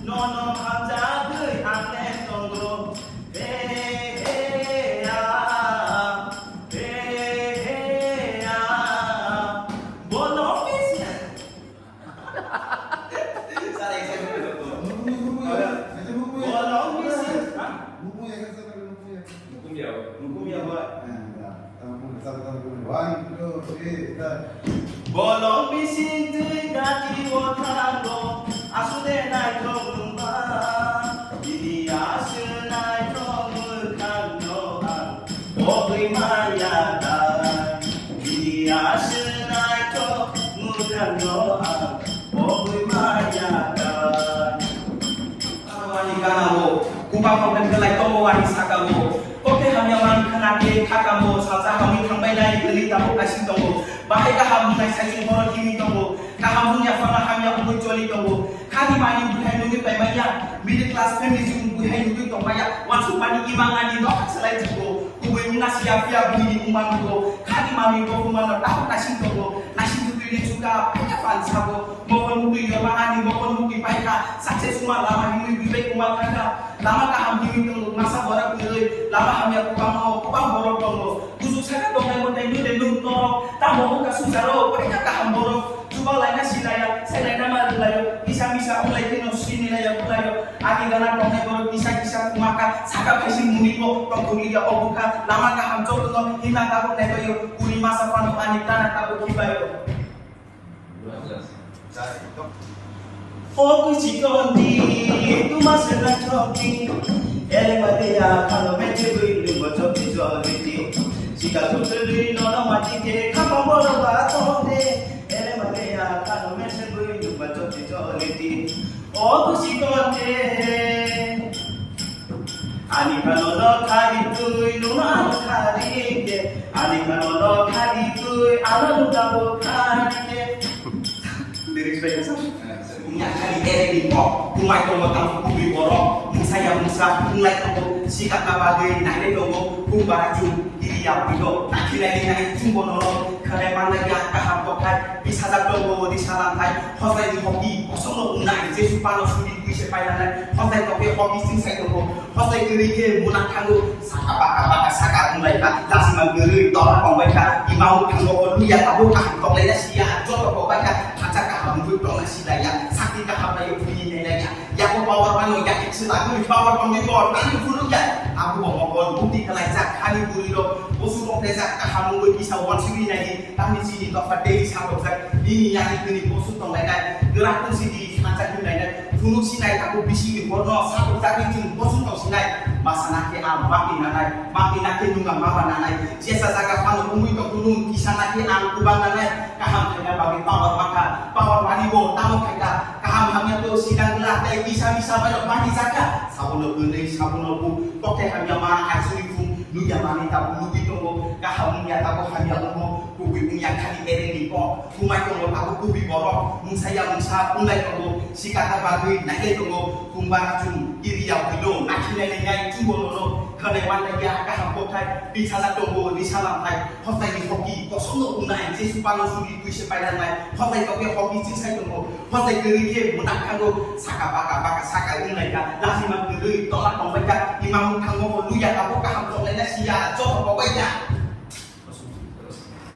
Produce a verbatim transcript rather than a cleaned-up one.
Nono hamjagwi ang le tongo. He, he, he, ah. He, he, he, ah. Bono bisi. Sir, excited. Bono bisi. Ha? Nukum ya, nukum ya, ba. Bolong bising twi gati o thango, asude naithok wngba. Bini aswk naithok mwkhangno ang pogwi maya da. Bini aswk naithok mwkhangno ang pogwi maya da. Ani gana o, kubang problem khe lai tongo ani saka o. Kokte hamya man khana khe khakamo salsa hamwi thangbai nai hwnwi tabuk naising tongo. Bahai kaham wngnai saichung horo himwi tongo. Kaham wngya phano hamya wngwi choli tongo. Khani mani buhai nugwi paimanya. Middle class family chwng buhai nugwi tongmaya. Wansukmani imang ani nokha selai jugo. Kubui wngna siya phiya buini wngma nugo. Khani mani bo wngmano tabuk naising tongo. Naising twi le chuka, phai kha phan sabo. Mokol mukti yoma ani mokol mukti paikha, success wngma lama himwi bibai wngma thangkha, lama kaham himwi tongo, masa bora kwrwi, lama hamya kwbangma o, kwbang borok tongo. Bujuk saka tongnai mwtai nwi de nwng norok, tamo wngkha swngcharo, paikha kaham borok, chuba laina silaya, sai laina ma rwlaio, misa misa wnglaikhe no sini laya wnglaio, ani gana tongnai borok kisa kisa kwmakha, saka phaising muni bo tongthokliya o bwkha, lama kaham jotono himna tabuk naibaio, uni masa phano ani gana tabuk khibaio. O kuchikon di, tuma se na choki. Ele mate ya khano meche bui nungba choki chole di. Sika sutri no no mati ke khapa boro ba tonde. Ele mate ya khano meche bui nungba choki chole di. O kuchikon di. Ani khano no khari tui, nuna ano khari ke. Ani khano no khari tui, ano nuna bo khari ke. Lyrics bai sa. Nya khari ere ni ko, kumai to mo tam kubui borok, mungsa ya mungsa, kunglai to ko, sikak na bagwi, nai to mo, kumbara chung, iri ya budo, na khilai ni nai chung bo no, khalai manai ya kaham ko khai, bis hajar to mo, di salam khai, hosai ni hoki, kosong no unai, jesu pano suri, tui se pai nanai, hosai to ke hoki sing sai to mo, Hosai kwrwi khe munak thango, saka baka baka saka wnglaikha, lachiman kwrwi tora tongbaikha, imao thango, luya abo kaham tonglaina siya, joto kokbaikha, thansa kaham wngwi tongna silaiya, sakti kaham naiyo phunwi nailaiya, yago power mano, yakhe chwla kwrwi power tongwi bo tangwi phunukya, abo bo mokol bukti khlaijak, hani bwrwirok bosu tonglaijak, kaham wngwi kisa wansugwi naidi, tamni chini dopha tei sakrokjak, nini yakhe kwrwi bosu tonglainai, gwrak wngsi di, thansa kwrwi nainai, Phunuk sinai tabuk bisingni borno satok jagwi chwng bosong tong sinai. Masa nakhe ang bakni nanai, bakni nakhe nung ang maba nanai. Jesa jaga phano wngwi tong phunuk kisa nakhe ang kubang nanai. Kaham khaina bagwi power mankha, power mani bo tamo khaikha. Kaham hamya to sidang glak tei kisa misa bai rok bani jakha. Sabono bwrwi, sabono bu, kokthai hamya ma, aisuri phung, nukya mani tabuk nugwi tongo. Kaham wngya tabuk hamya wngo, kubui wngya khani ereni kok. Thumai tongo tabuk kubui borok, mungsa ya mungsa wnglai tongo, sikaka bagwi nailai tongo, thumba rachung, kiriya buino, nakhinai nainai, chungo nono, khanai manlai ya, kaham kokthai, bisala tongo, risala thai, hosai ni hoki, kosongo wngnai, jesu pano suri, twi se painanai, hosai tokhe hoki chingsai tongo, hosai kwrwi khe mwnak thango, saka baka baka saka wnglai kha, lachi man kwrwi, tola